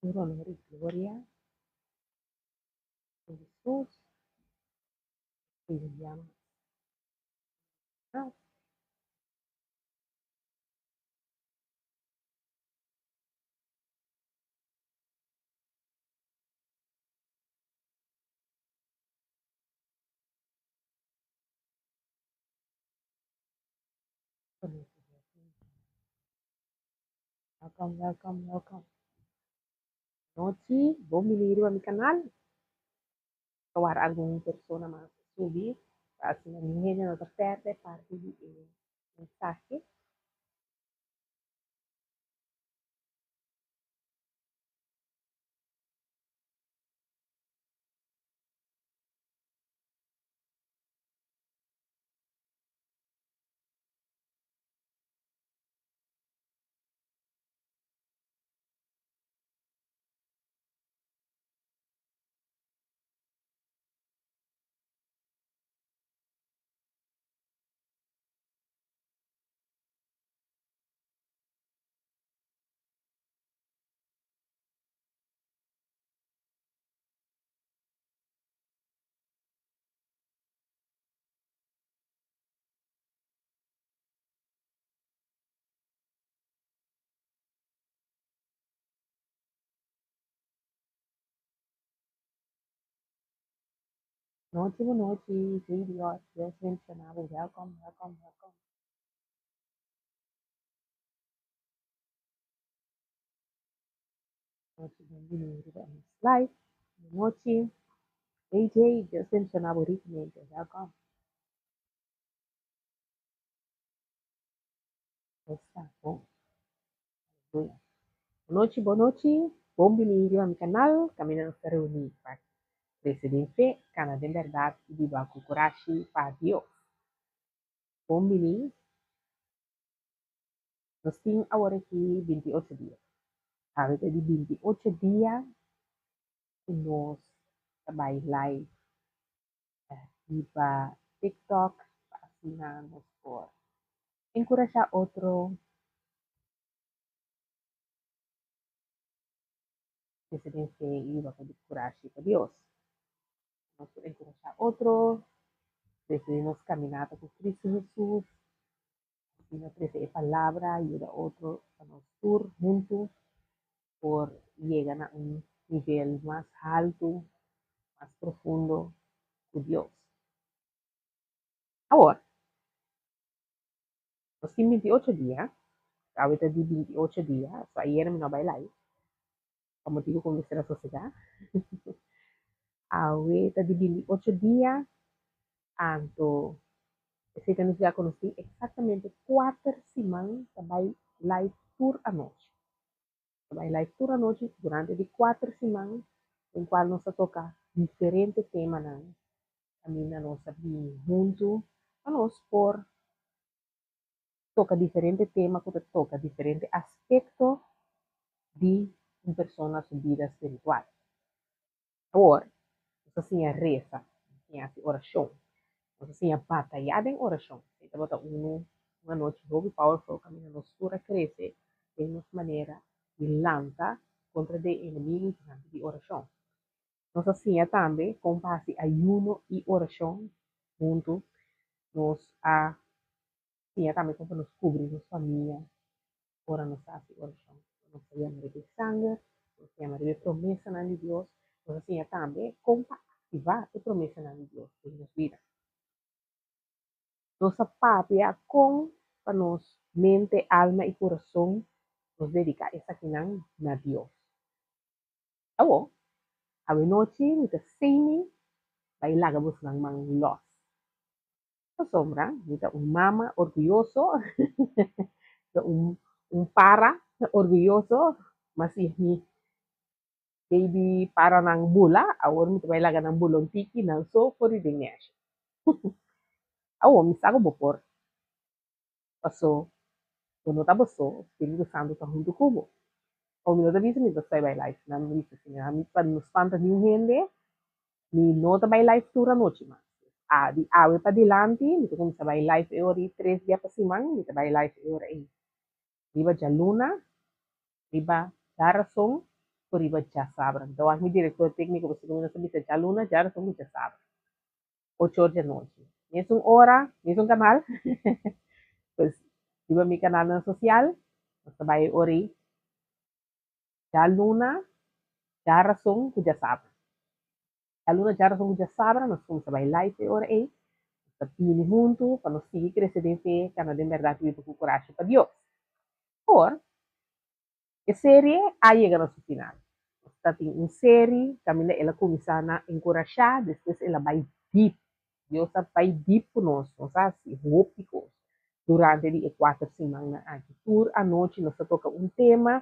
Tur honor i gloria na Hesus. William Welcome, welcome, welcome. Nochi, bon bini riba mi kanal. Ta wara algun persona mas subi pa asina mi hende no ta pèrdè parti di e mensahe. Nochi bo nochi, JDR, Dios bendiciona bo, welcome, welcome, welcome. Nochi bon bini riba e nos live. Nochi, AJ, Dios bendiciona bo ricamente, welcome. Esta bon. Aleluya. Bonochi, bonochi. Bon bini riba mi kanal. Kaminda nos ta reuní pa krese den fe, kana den bèrdat i biba ku kurashi pa Dios. Bon bini. Nos tin awor aki 28 dia. Awe ta di 28 dia ku nos ta bai live riba TikTok pa asina nos por enkurashá otro. Krese den fe i biba ku kurashi pa Dios. Nos por enkurashá otro, krese den nos kaminata ku Kristu Hesus, asina trese e palabra, yuda otro pa nos tur huntu por yega na un nivel mas haltu, mas profundo ku Dios. Awor, nos tin 28 dia, awe ta di 28 dia, so ayera mi no a bai live, pa motibu ku mi mester a sosegá. Awe ta di 28 dia, anto esei ta nifiká ku nos tin eksaktamente kuater siman ta bai live tur anochi. Ta bai live tur anochi durante di kuater siman den kual nos ta toka diferente temanan kaminda nos a bini huntu pa nos por toka diferente tema ku ta toka diferente aspekto di un persona su bida spiritual. Awor, nos a siña resa, nos a siña hasi orashon, nos a siña batayá den orashon. Esei tabata unu un anochi hopi powerful kaminda nos tur a krese den nos manera di lanta kontra di e enemigu durante di orashon. Nos a siña tambe kon pa hasi ayuno i orashon huntu. Nos a siña tambe kon pa nos kubri nos famia ora nos ta hasi orashon. Nos ta yama riba e sanger, nos ta yama riba e promesanan di Dios. Nos a siña tambe kon pa aktivá e promesanan di Dios den nos bida. Nos a papia kon pa nos mente, alma i kurason nos dediká esakinan na Dios. Awo, awenochi mi ta seimi bai laga bosnan man lòs. Pasobra mi ta un mama orguyoso, ta un un para orguyoso, ma si mi baby paranan bula, awor mi ta bai laga nan bula un tiki nan so for di den nèshi. Awo, mi sa ku bo por. Paso bo no ta bo so, Spiritu Santu ta huntu ku bo. O mi no ta bisa mi ta stoi bai live, nan mi bisa si mi pa no spanta niun hende, mi no ta bai live tur anochi mas. A di awe padilanti mi ta kuminsá bai live e ora ei tres bia pa siman mi ta bai live e ora ei. Riba djaluna, riba djarason. ku riba djasabra. Mi ta wak mi direktor tékniko pasobra mi no sa bisa djaluna, djarason ku djasabra. Ocho or djanochi. Mesun ora, mesun kanal. Pues riba mi kanalnan sosial nos ta bai e ora ei djaluna, djarason ku djasabra. Djaluna, djarason ku djasabra nos kuminsá bai live e ora ei. Nos ta bini huntu pa nos sigui krese den fe, kana den bèrdat i biba ku kurashi pa Dios. Por. E serie a yega na su final. Nos ta tin un seri kaminda el a kuminsá na enkurashá, despues el a bai dip. Dios a bai dip ku nos. Nos a hasi hopi kos durante di e kuater simannan aki. Tur anochi nos ta toka un tema,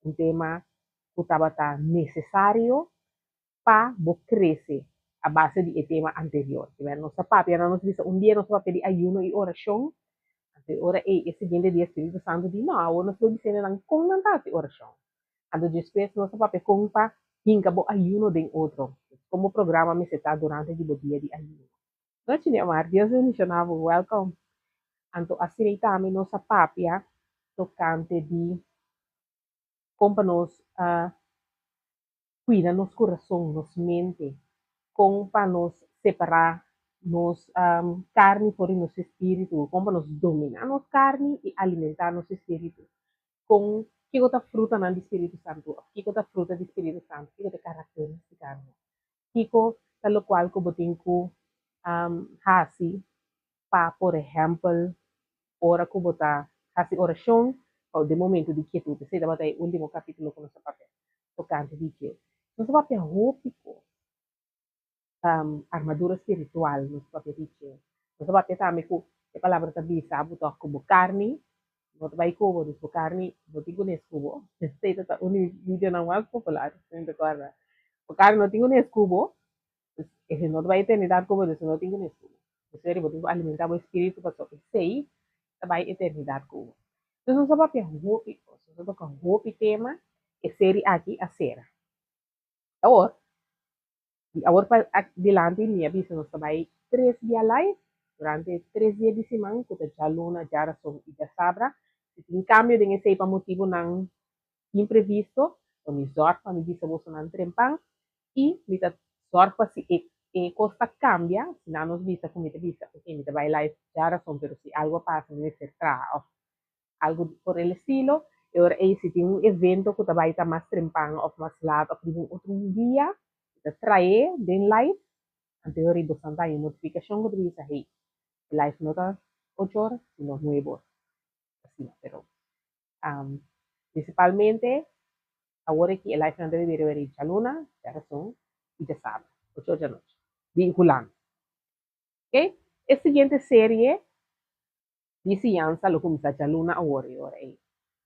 un tema ku tabata nesesario pa bo krese a base di e tema anterior. Nos a papia, nos bisa un dia nos a papia di ayuno i orashon, anto e ora ei e siguiente dia Spiritu Santu di, no, awor nos lo bisa nan kon nan ta hasi orashon. Anto despues nos a papia kon pa hinka bo ayuno den otro, kon bo programa mester ta durante di bo dia di ayuno. Nochi mi amor, Dios bendiciona bo, welcome. Anto asina ei tambe nos a papia tocante di kon pa nos kuida nos kurason, nos mente, kon pa nos separá nos karni for di nos espíritu, kon pa nos dominá nos karni i alimentá nos espíritu, kon kiko ta frutanan di Spiritu Santu òf kiko ta fruta di Spiritu Santu, kiko ta e karakterístikanan, kiko ta lokual ku bo tin ku hasi pa por ehèmpel ora ku bo ta hasi orashon òf den momentu di kietut. Esei tabata e último kapítulo ku nos a papia tokante di dje. Nos a papia hopi kos, armadura spiritual nos a papia di dje. Nos a papia tambe ku e palabra ta bisa bo tòg ku bo karni no ta bai ku bo, dus bo karni no tin ku nes ku bo. Esei ta un di mi videonan mas popular, si mi ta kòrda. Bo karni no tin ku nes ku bo, Dus ese no ta bai eternidat ku bo, dus no tin ku nes ku bo. Esei bo tin ku alimentá bo espíritu pasobra esei ta bai eternidat ku bo. Dus nos a papia hopi kos, nos a toka hopi tema, e seri aki a sera. Awor, di awor pa dilanti mi a bisa nos ta bai tres dia live durante tres dia di siman ku ta djaluna, djarason i djasabra. Si tin kambio den esei pa motibunan imprevisto, lo mi zòrg pa mi bisa bosonan trempan I mi ta zòrg pa si e e kos ta kambia, si nan nos bisa ku mi ta bisa, ok, mi ta bai live djarason, pero si algu a pasa mi mester traha òf algu por el estilo, e ora ei si tin un evento ku ta bai ta mas trempan òf mas lat òf riba un otro dia, mi ta trae den live, anto e ora ei boso ta haña un notifikashon ku ta bisa, hey, e live no ta ocho ora, sino nuebe ora. Asina, pero Prinsipalmente awor aki e live nan debe bira weri djaluna, djarason i djasabra, ocho or djanochi, di Hulanda. Ok, e siguiente serie di siñansa lo kuminsá djaluna awor e ora ei.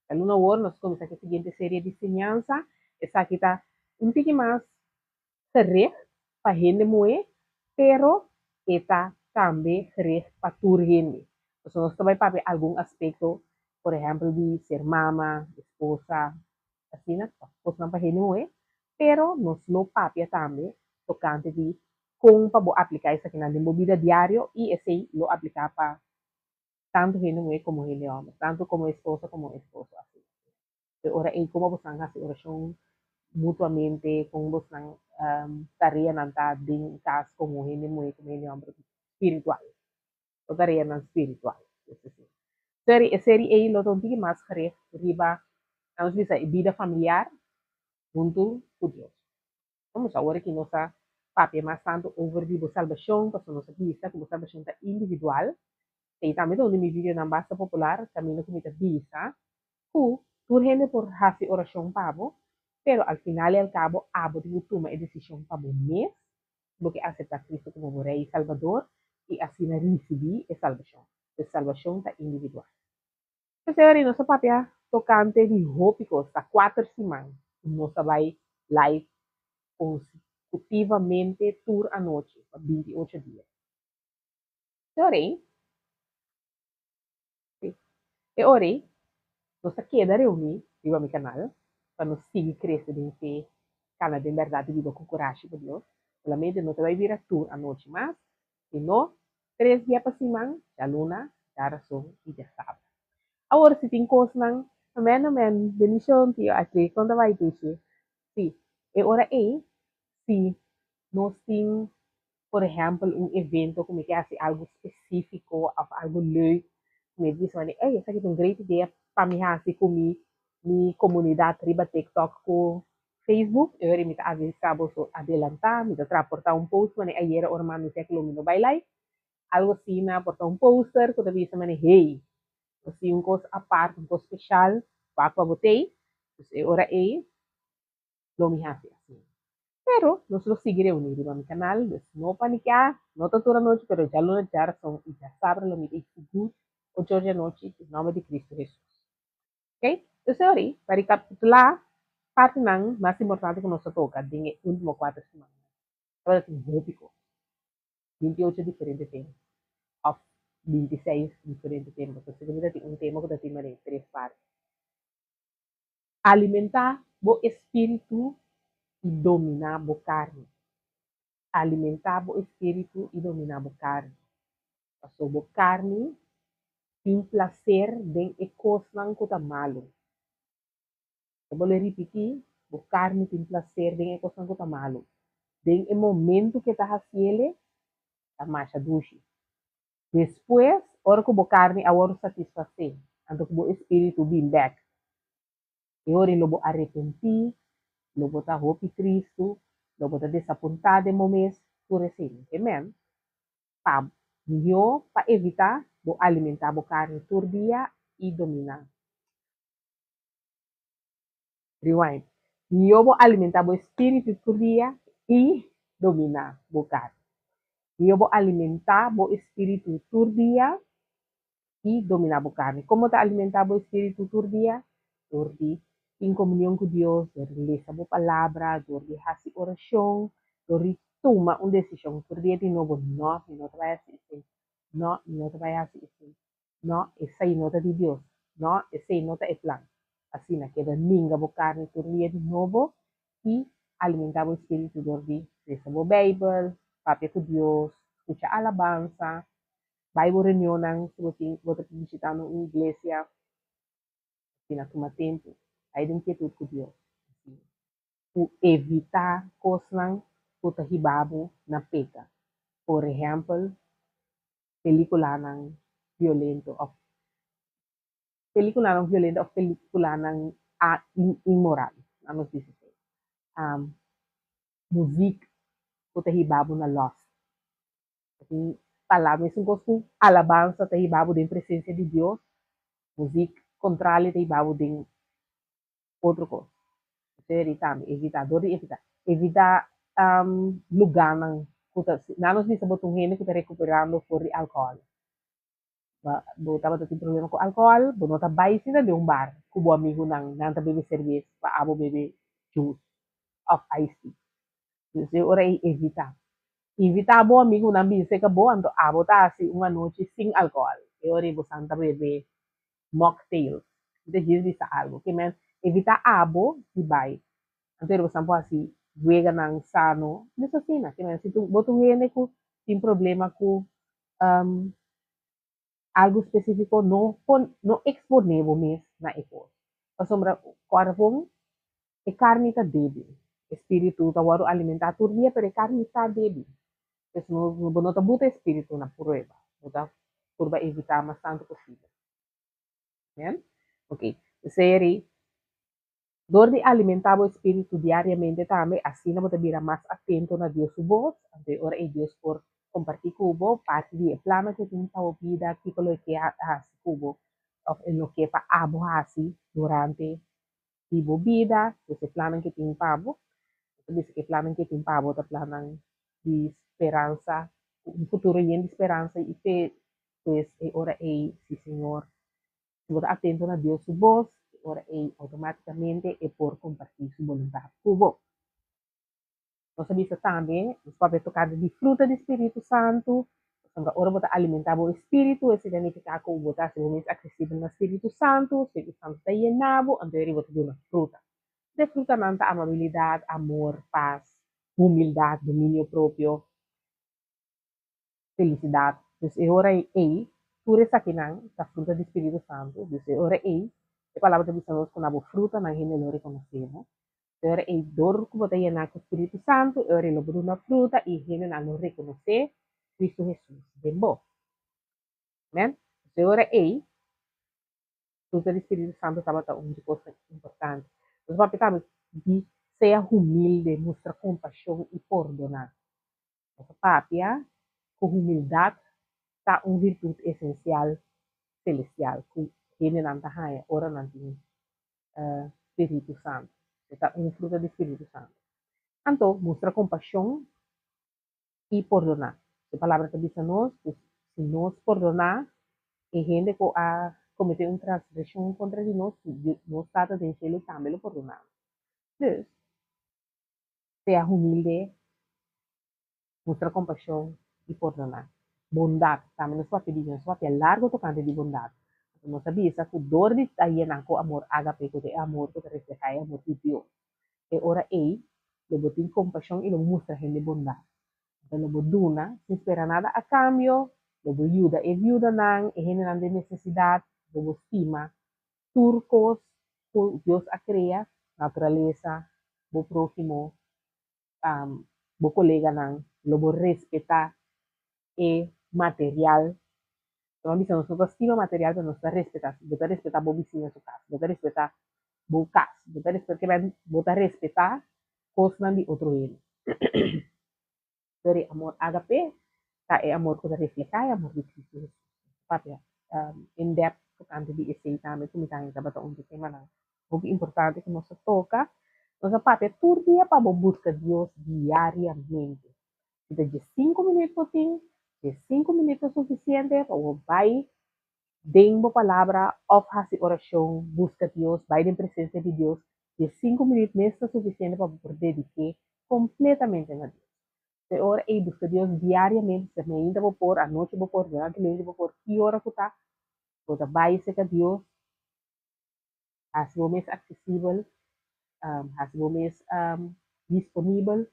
Djaluna awor nos kuminsá ku e siguiente serie di siñansa, esaki ta un tiki mas gericht pa hende muhé, pero e ta tambe gericht pa tur hende. Pasobra nos ta bai papia algun aspekto, por ehèmpel di ser mama, esposa, asina, kosnan pa hende muhé, pero nos lo papia tambe tokante di kon pa bo apliká esakinan den bo bida diario i esei lo apliká pa tantu hende muhé komo hende hòmber, tantu komo esposa komo esposo, asina. E ora ei komo bosnan hasi orashon mutuamente, kon bosnan tareanan ta den kas komo hende muhé, komo hende hòmber spiritual, bo tareanan spiritual. Seri, e seri ei lo ta un tiki mas gericht riba, lanos bisa, e bida familiar huntu ku Dios. Nos awor aki nos a papia mas tantu over di bo salbashon, pasobra nos a bisa ku bo salbashon ta individual. Ei tambe ta un di mi videonan basta popular, kaminda ku mi ta bisa ku tur hende por hasi orashon pa bo, pero al final i al kabo abo tin ku tuma e desishon pa bo mes, si bo ke aseptá Kristu komo bo Rei i Salbador i asina risibí e salbashon. E salbashon ta individual. P'esei nos a papia tokante di hopi kos. Ta kuater siman ku nos a bai live konsekutivamente tur anochi pa 28 dia. E ora ei, sí, e ora ei nos a keda reuní riba mi kanal pa nos sigui krese den fe, kana den bèrdat i biba ku kurashi pa Dios. Solamente no ta bai bira tur anochi mas, sino tres dia pa siman, djaluna, djarason i djasabra. Awor si tin kosnan, amen amen, bendishon tio Ashley, kon ta bai dushi? Sí, e ora ei, si nos tin, por ehèmpel, un evento ku mi ke hasi algu spesífiko òf algu leuk, ku mi bisa manera, ey, esaki ta un great idea pa mi hasi ku mi mi komunidat riba TikTok ku Facebook, e ora ei mi ta avisá boso adelantá, mi ta traha por ta un post manera ayera ora mi a anuncia ku lo mi no bai live, algu asina, por ta un poster ku ta bisa manera, hey, nos tin un kos apart, un kos speshal pa ku abo t'ei, dus e ora ei lo mi hasi asina. Pero nos lo sigui reuní riba mi kanal, dus no panikiá, no ta tur anochi, pero djaluna, djarason i djasabra lo mi ta ei sigur ocho or di anochi den nòmber di Kristu Hesus. Ok, dus e ora ei, pa rekapitulá partinan mas importante ku nos a toka den e último kuater simannan, tabata tin hopi kos. 28 diferente tema òf 26 diferente tema, pasobra mi ta tin un tema ku ta tin manera tres parti. Alimentá bo espíritu i dominá bo karni. Alimentá bo espíritu i dominá bo karni. Pasobra bo karni tin plaser den e kosnan ku ta malu. Ta bolbe ripití, bo karni tin plaser den e kosnan ku ta malu. Den e momentu ku e ta hasiel, ta masha dushi. Despues, ora ku bo karni a wòrdu satisfasé, anto ku bo espíritu bin bèk, e ora ei lo bo arepentí, lo bo ta hopi tristu, lo bo ta desapuntá den bo mes, tur esei. Ke men, pa mihó pa evitá, bo alimentá bo karni tur dia i dominá. Rewind. Mihó bo alimentá bo espíritu tur dia i dominá bo karni. Mihó bo alimentá bo espíritu tur dia i dominá bo karni. Kon bo ta alimentá bo espíritu tur dia? Dor di tin komunion ku Dios, dor di lesa bo Palabra, dor di hasi orashon, dor di tuma un desishon tur dia di nobo, No, mi no ta bai hasi esei. No, mi no ta bai hasi esei. No, esei no ta di Dios. No, esei no ta e plan. Asina, keda ninga bo karni tur dia di nobo i alimentá bo espíritu dor di lesa bo Beibel, papia ku Dios, skucha alabansa, bai bo reunionnan si bo tin bo ta bishitando un iglesia. Asina, tuma tempu, bai den kietut ku Dios. Asina, ku evitá kosnan ku ta hiba bo na peka. Por ehèmpel, peliculanan violento of peliculanan violento of peliculanan inmoral, laat nos bisa así. Muziek ku ta hiba bo na lust. Tin palabra, mesun kos ku alabansa ta hiba bo den presencia di Dios, muziek contrario ta hiba bo den otro kos. Esei tambe, evitá, dor di evitá. Evitá lugánan ku ta, nan nos bisa bo ta un hende ku ta rekuperando for di alkohòl. Bo tabata tin problema ku alkohòl, bo no ta bai sinta den un bar ku bo amigunan, nan ta bebe serbes pa abo bebe juice òf ice tea. Dus e ora ei evitá. Invitá bo amigunan bin serka bo, anto abo ta hasi un anochi sin alkohòl. E ora ei bo san ta bebe mocktails. Mi ta djis bisa algo. Ke men evita abo di bai. Anto bo san por hasi weganan sano. Mes asina. Ke men si tu bo ta un hende ku tin problema ku algo spesifiko no pon no ekspone bo mes na e kos. Pasobra kòrda bon e karni ta debil. E spiritu ta wòrdu alimentá tur dia pero e karni ta debil. Pues no bo no ta buta e spiritu na prueba. Bo ta purba evitá mas tantu posibel. Amen? Ok. P'esei dor di alimentá bo espíritu diariamente tambe, asina bo ta bira mas atento na Dios su bos, anto e ora ei Dios por kompartí ku bo parti di e plannan ku e tin pa bo bida, kiko lo e ke hasi ku bo òf e lo ke pa abo hasi durante di bo bida, pues e plannan ku e tin pa bo. Bo ta bisa ku e plannan ku e tin pa bo ta plannan di speransa, un futuro yen di speransa i fe. Pues e ora ei, si Señor, si bo ta atento na Dios su bos, e ora ei automáticamente e por compartí su boluntad cu bo. Nos a bisa tambe, nos papia tocante di fruta di Spiritu Santu, pasobra ora bo ta alimentá bo espíritu, esei ta nifiká cu bo ta hasi bo mes accesibel na Spiritu Santu, Spiritu Santu ta yená bo, anto e riba ta duna fruta. E frutanan ta amabilidad, amor, pas, humildad, dominio propio, felisidat. Dus e ora ei, tur esakinan ta fruta di Spiritu Santu. Dus e ora ei, e Palabra ta bisa nos ku na bo frutanan hende lo rekonosé bo. E ora ei dor ku bo ta yená ku Spiritu Santu, e ora ei lo bo duna fruta i hendenan lo rekonosé Kristu Hesus den bo. Amèn? E ora ei, fruta di Spiritu Santu tabata un di kosnan importante. Nos papia tambe di sea humilde, mustra kompashon i pordoná. Nos a papia ku humildat ta un virtut esensial selestial ku hendenan ta haña ora nan tin spiritu santu. E ta un fruta di spiritu santu. Anto, mustra kompashon i pordoná. E palabra ta bisa nos ku si nos pordoná e hende ku a kometé un transgreshon kontra di nos, nos Tata den shelu tambe lo pordoná nos. Dus, Sea humilde, mustra kompashon i pordoná. Bondat, tambe nos papia di nos papia largu tokante di bondat. Pasobra nos a bisa ku dor di ta yená ku amor ágape, ku ta e amor ku ta reflehá e amor di Dios, e ora ei lo bo tin kompashon i lo bo mustra hende bondat. Anto lo bo duna sin spera nada a kambio, lo bo yuda e viudanan, e hendenan den nesesidat, lo bo stima tur kos ku Dios a krea, naturalesa, bo próhimo, bo koleganan, lo bo respetá e material. Bo a bisa nos no ta stima material pero nos ta respetá, bo ta respetá bo bisiña su kas, bo ta respetá bo kas, bo ta respetá, bo ta respetá kosnan di otro hende. Pero e amor ágape ta e amor ku ta reflehá e amor di Kristu Hesus. Papia in depth tokante di esei tambe ku mi ta haña tabata un di temanan hopi importante ku nos a toka. Nos a papia tur dia pa bo buska Dios diariamente. Si ta diesinku minüt bo tin, diesinku minüt ta sufisiente pa bo bai den bo palabra òf hasi orashon, buska Dios, bai den presensia di Dios. Diesinku minüt mes ta sufisiente pa bo por dedik'é kompletamente na Dios. E ora ei buska Dios diariamente, sea mainta bo por, anochi bo por, durante lunchi bo por, ki ora ku ta, bo ta bai serka Dios, hasi bo mes aksesibel, hasi bo mes disponibel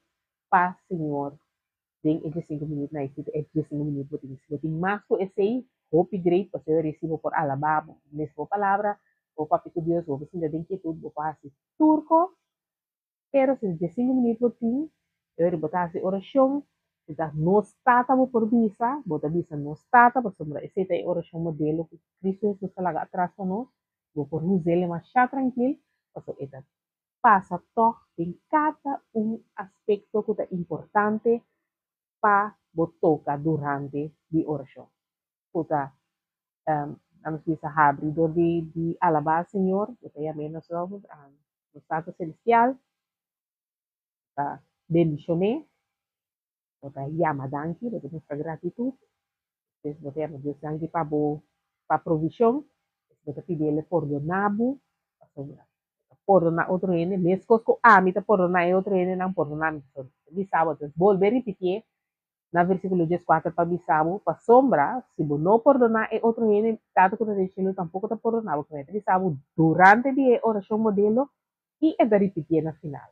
pa Señor den e diesinku minütnan ei. Si ta e diesinku minüt bo tin, si bo tin mas ku esei, hopi great, pasobra e resi bo por alabá bo mes bo palabra, bo papia ku Dios, bo por sinta den kietud, bo por hasi tur kos. Pero si diesinku minüt bo tin, e ora bo ta hasi orashon, si ta Nos Tata bo por bisa, bo ta bisa Nos Tata, pasobra esei ta e orashon modelo ku Kristu Hesus a laga atras pa nos, bo por us'el masha trankil, pasobra e ta pasa tòg den kada un aspekto ku ta importante pa bo toka durante di orashon. Ku ta nos bisa habri dor di di alabá Señor, bo ta yam'é nos nos Tata Celestial, bo ta bendishon'é, bo ta yama danki, bo ta mustra gratitut, despues bo ta yama Dios danki pa bo pa provishon, bo ta pidi El pordoná bo, pasobra bo ta pordoná otro hende, meskos ku ami ta pordoná e otro hendenan, pordoná mi. Ta bisa bo, ta bolbe ripitié na versíkulo dieskuater pa bisa bo, pasobra si bo no pordoná e otro hende, Tata ku ta den shelu tampoko ta pordoná bo. Kende ta bisa bo durante di e orashon modelo i e ta ripitié na final.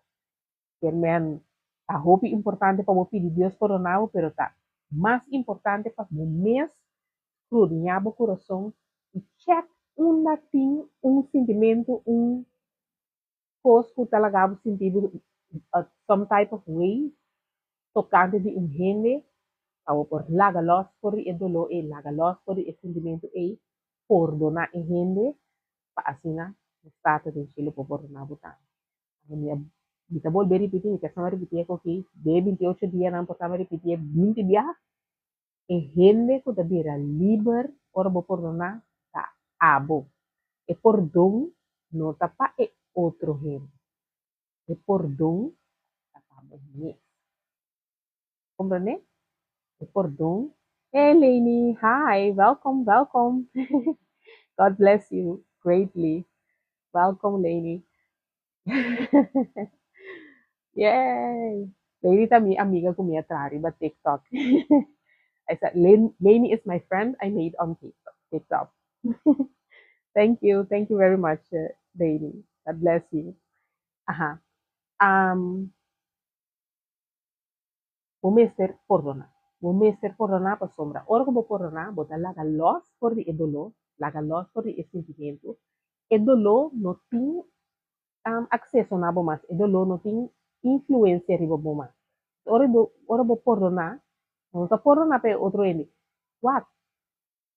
Kermen, ta hopi importante pa bo pidi Dios pordoná bo, pero ta mas importante pa bo mes skrudiñá bo kurason i chèk unda tin un sintimentu, un kos ku ta laga bo sinti bo some type of way tokante di un hende, pa bo por laga lòs for di e doló ei, laga lòs for di e sintimentu ei, pordoná e hende, pa asina nos Tata den shelu por pordoná bo tambe. Mi a mi ta bolbe ripití, mi ta sama ripití e koki, den e bintiocho dianan por taba ripití e binti biaha, E hende ku ta bira liber ora bo pordoná ta abo. E pordon no ta pa e otro hende. E pordon ta pa bo mes. Komprendé? E pordon. Hey Leni, hi, welkom, welkom. God bless you greatly. Welkom Leni. Yay! Leni ta mi amiga ku mi a traha riba TikTok. I said, Leni is my friend I made on TikTok. Thank you very much, Leni. God bless you. Aha. Bo mester pordoná. Bo mester pordoná pasobra ora ku bo pordoná, bo ta laga lòs for di e doló, laga lòs for di e sintimentu. E doló no tin. akseso na bo mas, e doló no tin influensia riba bo mas. Ora bo ora bo pordoná, bo no ta pordoná pa e otro hende. Wak,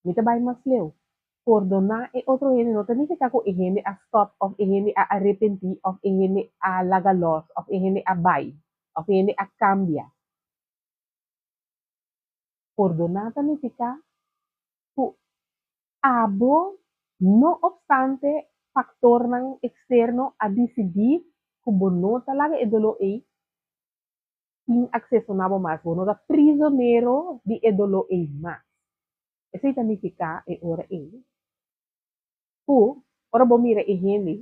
mi ta bai mas leu. Pordoná e otro hende no ta nifiká ku e hende a stòp òf e hende a arepentí òf e hende a laga lòs òf e hende a bai òf e hende a kambia. Pordoná ta nifiká ku abo, no opstante faktornan eksterno, a disidí ku bo no ta laga e doló ei tin akseso na bo mas, bo no ta prizonero di e doló ei mas. Esei ta nifiká e ora ei ku ora bo mira e hende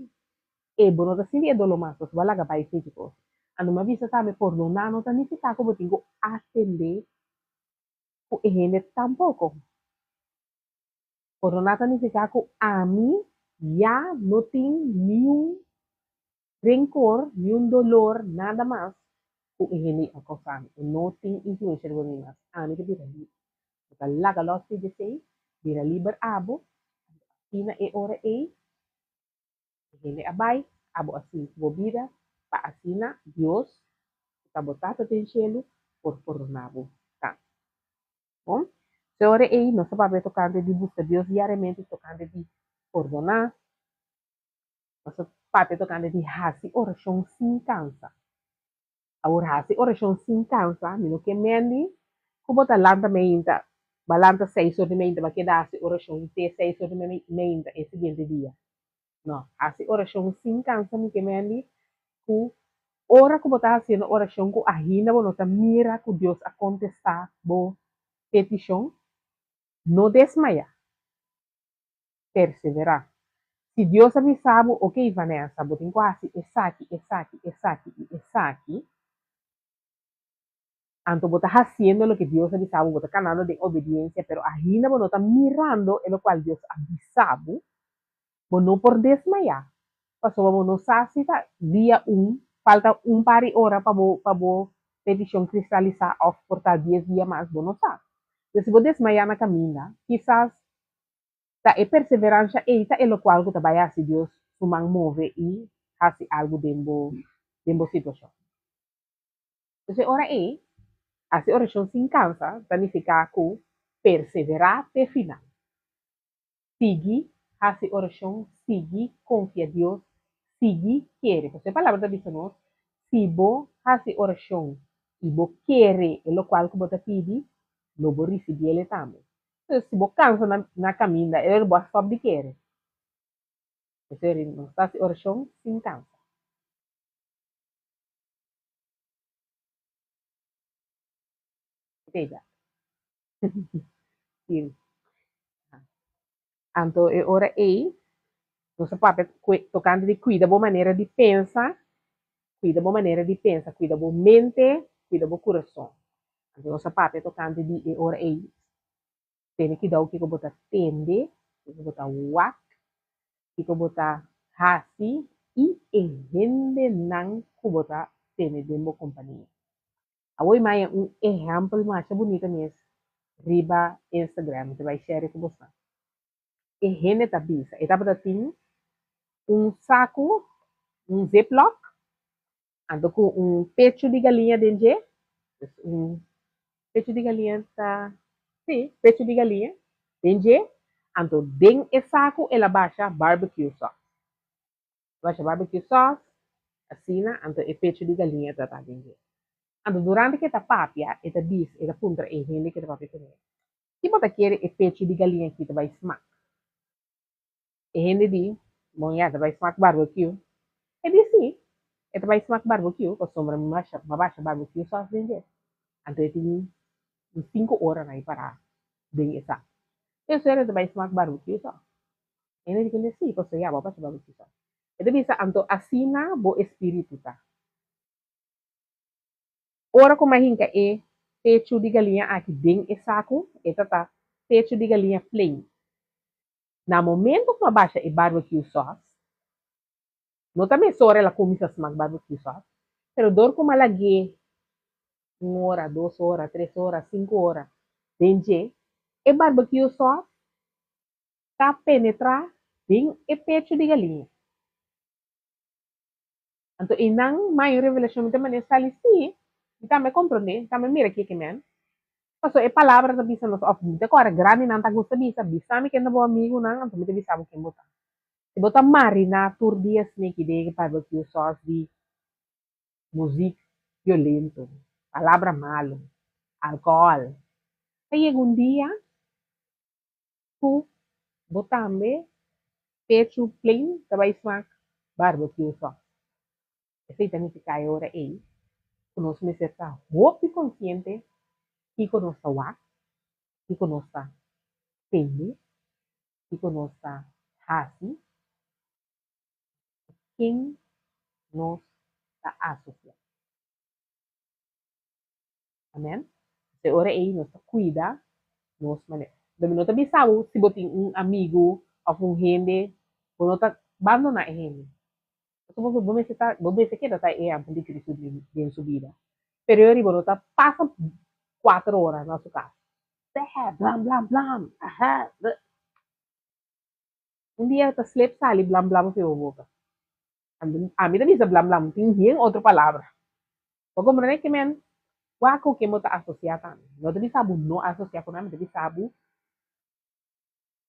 ei bo no ta sinti e doló mas, pasobra bo a laga bai fechi kos. Anto mi a bisa tambe pordoná no ta nifiká ku bo tin ku atendé ku e hende tampoko. Pordoná ta nifiká ku ami ya no tin niun renkor, niun dolor, nada mas ku e hende a kousa mi. E no tin influensia riba mi mas. Ami ta bira liber. Bo ta laga lòs di esei, bira liber abo, anto asina e ora ei E hende a bai, abo a sigui ku bo bida, pa asina Dios, ku ta bo Tata den shelu, por pordoná bo tambe. Bon, te ora ei nos a papia tokante di buska Dios diariamente, tokante di pordoná, nos a papia tokante di hasi orashon sin kansa. Awor hasi orashon sin kansa, mi no ke mendi ku bo ta lanta meinta, bo a lanta seis or di meinta, bo a keda hasi orashon te seis or di meinta e siguiente dia. No, hasi orashon sin kansa mi ke mendi ku ora ku bo ta hasiendo orashon ku ainda bo no ta mira ku Dios a kontestá bo petishon, no desmayá. Perseverá. Si Dios a bisa bo, Ok, Vanessa, bo tin ku hasi esaki, esaki, esaki i esaki, anto bo ta hasiendo loke Dios a bisa bo, bo ta kanando den obediensia, pero ainda bo no ta mirando e lokual Dios a bisa bo, bo no por desmayá, pasobra bo no sa si ta dia un, falta un par di ora pa bo pa bo petishon kristalisá òf por ta dies dia mas, bo no sa. Entonces, si bo desmayá na kaminda, kisas Ta e perseveransha ei ta e lokual ku ta bai hasi Dios su man move i hasi algu den bo den bo situashon. Entonces e ora ei, hasi orashon sin kansa ta nifiká ku perseverá te final. Sigui hasi orashon, sigui konfia Dios, sigui kere. Pasobra e Palabra ta bisa nos, si bo hasi orashon i bo kere e lokual ku bo ta pidi, lo bo risibiel e tambe. Entonces, si bo cansa na, na caminda, e ora bo a stop di kere. Esei nos ta haci oracion sin cansa. Oké, ya. Siri. Anto e ora ei, nos a papia tocante di cuida bo manera di pensa, cuida bo manera di pensa, cuida bo mente, cuida bo curason. Anto nos a papia tocante di e ora ei, tene cuidao kico bo ta tende, kico bo ta wak, kico bo ta haci y e hendenan cu bo ta tene den bo compania. Awor maya un ehempel masha bunita mes riba Instagram, mi ta bai share ku boso. E hende ta bisa, e tabata tin un saku, un ziplock, anto ku un pechu di galiña den dje, dus un pechu di galiña ta, si, pechu di galiña den dje, anto den e saku el a basha barbecue sauce. Basha barbecue sauce, asina, anto e pechu di galiña ta ta den dje. Anto durante ku e ta papia, e ta bisa, e ta puntra e hende ku e ta papia kuné, Ki bo ta kere e pechu di galiña aki ta bai smak? E hende di, Bon ya, ta bai smak barbecue. E di, Si, e ta bai smak barbecue, pasobra mi basha, mi a basha barbecue sauce den dje. Anto e tin un sinku ora na e pará den e sak. Ensuero e ta bai smak barbecue sauce. Hende di kende sí, pasobra ya bo a pasa bautisa. E ta bisa, Anto asina bo espíritu ta. Ora ku mi a hinka e pechu di galiña aki den e saku, e ta ta pechu di galiña plain. Na momento ku mi a basha e barbecue sauce, no ta mesora el a kuminsá smak barbecue sauce, pero dor ku mi a lag'é un ora, dos ora, tres ora, sinku ora den dje, e barbecue sauce ta penetrá den e pechu di galiña. Anto einan mai un revelashon mi ta manera sali sí, mi tambe komprondé, mi tambe mira kiko men. Paso e palabra ta bisa nos, òf mi ta kòrda grandinan ta gusta bisa, bisa mi ken ta bo amigunan, anto mi ta bisa bo ken bo ta. Si bo ta mariná tur dia sneki den barbecue sauce di muzik violento, palabra malu, alkohòl, ta yega un dia ku bo tambe pechu plain ta bai smak barbecue sauce. Esei ta nifiká e ora ei ku nos mester ta hopi konsiente kiko nos ta wak, kiko nos ta tende, kiko nos ta hasi, ku ken nos ta asosiá. Amen. E ora ei nos ta kuida nos manera. Pero mi no ta bisa bo si bo tin un amigu òf un hende, bo no ta bandoná e hende. Pasobra bo bo mester ta, bo mester keda ta e ehèmpel di Cristo den su bida. Pero e ora ei bo no ta pasa kuater ora na su kas. Bè, blam blam blam, ahè, bè. Un dia ta slep sali blam blam for bo boka. Ami ta bisa blam blam, tin hien otro palabra. Bo komprende ke men wak ku ken bo ta asosiá tambe. No ta bisa bo no asosiá ku nan, mi ta bisa bo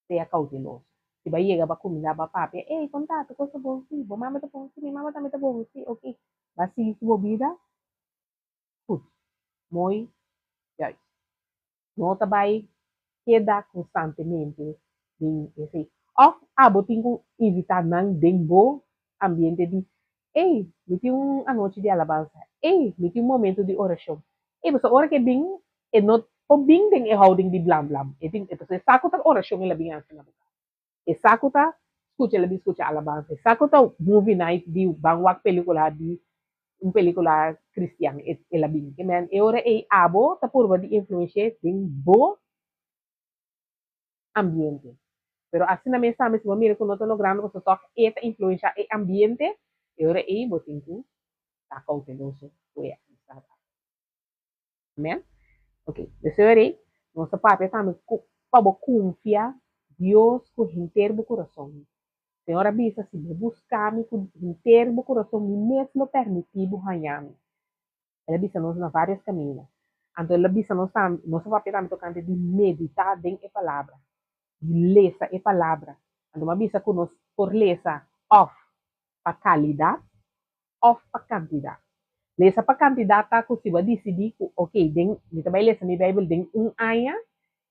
sea kouteloso. Si bo a yega bo a kuminsá bo a papia, ey kon ta, tur kos ta bon? Sí, bo mama ta bon? Sí, mi mama tambe ta bon. Sí, oke. Bo a sigui ku bo bida? Goed, mooi, juist. No ta bai keda konstantemente den esei. Òf abo tin ku invitá nan den bo ambiente di, Ey, mi tin un anochi di alabansa. Ey, mi tin un momento di orashon. Ey, pasobra ora ku e bin, e no por bin den e houding di blam blam. E tin, pasobra e sa ku ta orashon el a bin hasi na bo kas. E sa ku ta skucha el a bin skucha alabansa. E sa ku ta movie night di ban wak pelikula di un pelikula kristian el a bin. Ke men e ora ei abo ta purba di influensh'é den bo ambiente. Pero asina mes tambe si bo mira ku no ta logrando pasobra tòg e ta influenshá e ambiente, e ora ei bo tin ku ta kouteloso ku e amistad aki. Amen? Ok, deseo rei, nos ta papia tambe ku pa bo kunfia Dios ku henter bo kurason. Señor a bisa, si bo buska mi ku henter bo kurason, mi mes lo permití bo haña mi. El a bisa nos na vários kaminda. Anto el a bisa nos tambe, nos a papia tambe tokante di meditá den e Palabra, di lesa e Palabra. Anto mi a bisa ku nos por lesa òf pa kalidat òf pa kantidat. Lesa pa kantidat ta ku si bo a disidí ku ok den mi ta bai lesa mi Beibel den un aña,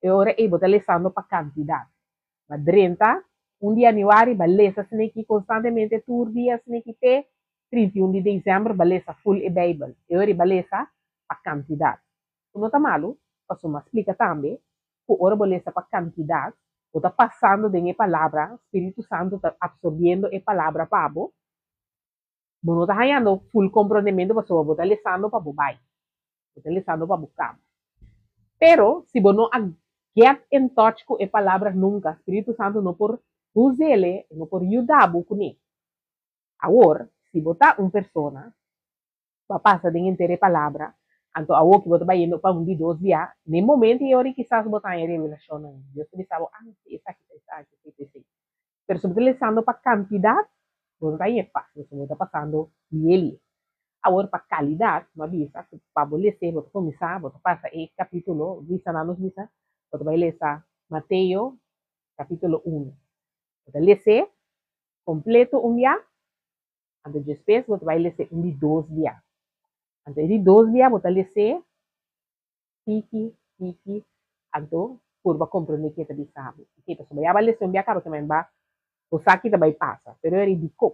e ora ei bo ta lesando pa kantidat. Bo a drenta un di yanüari, bo a lesa asin'aki konstantemente tur dia asin'aki te 31 di desèmber bo a lesa ful e Beibel. E ora ei bo a lesa pa kantidat. Ku no ta malu, pasobra mi a splika tambe ku ora bo lesa pa kantidat, bo ta pasando den e palabra, Spiritu Santu ta apsorbiendo e palabra pa bo, bo no ta hañando ful komprondementu pasobra bo ta lesando pa bo bai, bo ta lesando pa bo kaba. Pero si bo no a get in touch ku e palabra nunka, Spiritu Santu no por huz'ele, e no por yuda bo kuné. Awor, si bo ta un persona Bo a pasa den henter e palabra, anto awor ki bo ta bayendo pa un di dos bia, na e momento ei ora kisas bo ta haña revelashonnan. Dios ta bisa bo, ah, si esaki ta esaki, esei ta esei. Pero si bo ta lesando pa kantidat, bo no ta haña e fásil, pasobra bo ta pasando lie lie. Awor pa kalidat, mi a bisa ku pa bo les'é bo ta kuminsá, bo ta pasa e kapítulo, bisa nan nos bisa, bo ta bai lesa Mateo kapítulo unu. Bo ta les'é kompleto un bia, Anto djespes bo ta bai les'é un di dos bia. Anto e di dos bia bo ta les'é tiki, tiki, anto purba komprondé ke ta bisa bo. Oke, pasobra ya bo a les'é un bia kaba kimen ba bo sa ki ta bai pasa. Pero eri dikon?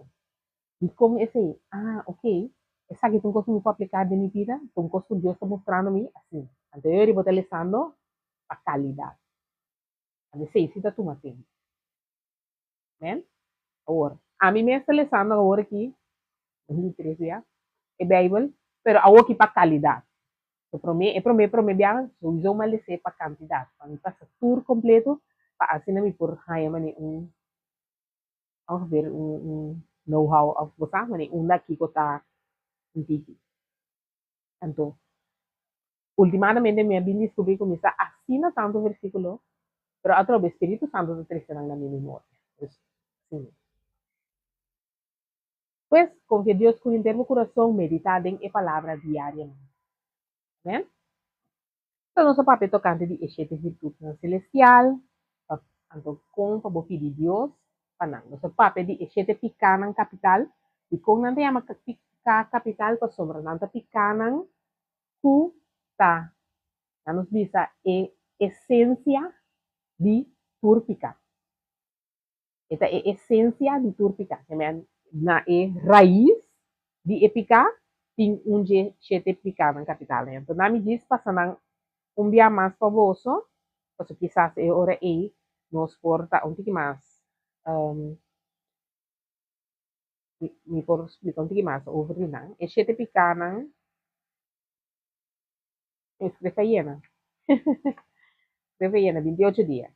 Dikon esei? Ah, oke, esaki ta un kos ku mi por apliká den mi bida? Ta un kos ku Dios ta mustrando mi? Asina. Anto eri bo ta lesando pa kalidat. Anto esei si ta tuma tempu. Amen. Awor, ami mes ta lesando awor aki, 2003 bia, e Bijbel, pero awor aki pa calidad. So prome, e prome prome bia, souiso mi a les'é pa cantidad, pa mi pasa tur completo, pa asina mi por haña mane un, ongeveer un, un know-how of bo sa, mane unda kiko ta un tiki. Anto, Ultimadamente mi a bin descubri cu mi sa asina tanto versiculo, pero atrobe Spiritu Santo ta trece nan na mi memoria. Dus, asina. Pues, konfia Dios ku henter bo kurason, meditá den e Palabra diariamente. Amèn. Esta nos a papia tokante di e shete virtutnan selestial, pa anto kon pa bo pidi Dios pa nan. Nos a papia di e shete pikánan kapital. Dikon nan ta yama piká kapital? Pasobra nan ta pikánan ku ta, nan nos bisa, e esensia di tur piká. E ta e esensia di tur piká. Kemey na e rais di e piká tin un dje shete pikánan kapitalnan. Anto nan mi djis pasa nan un bia mas pa boso, pasobra kisas e ora ei nos por ta un tiki mas, mi por splika un tiki mas over di nan. E shete pikánan, e skref a yena, skref a yena 28 dia.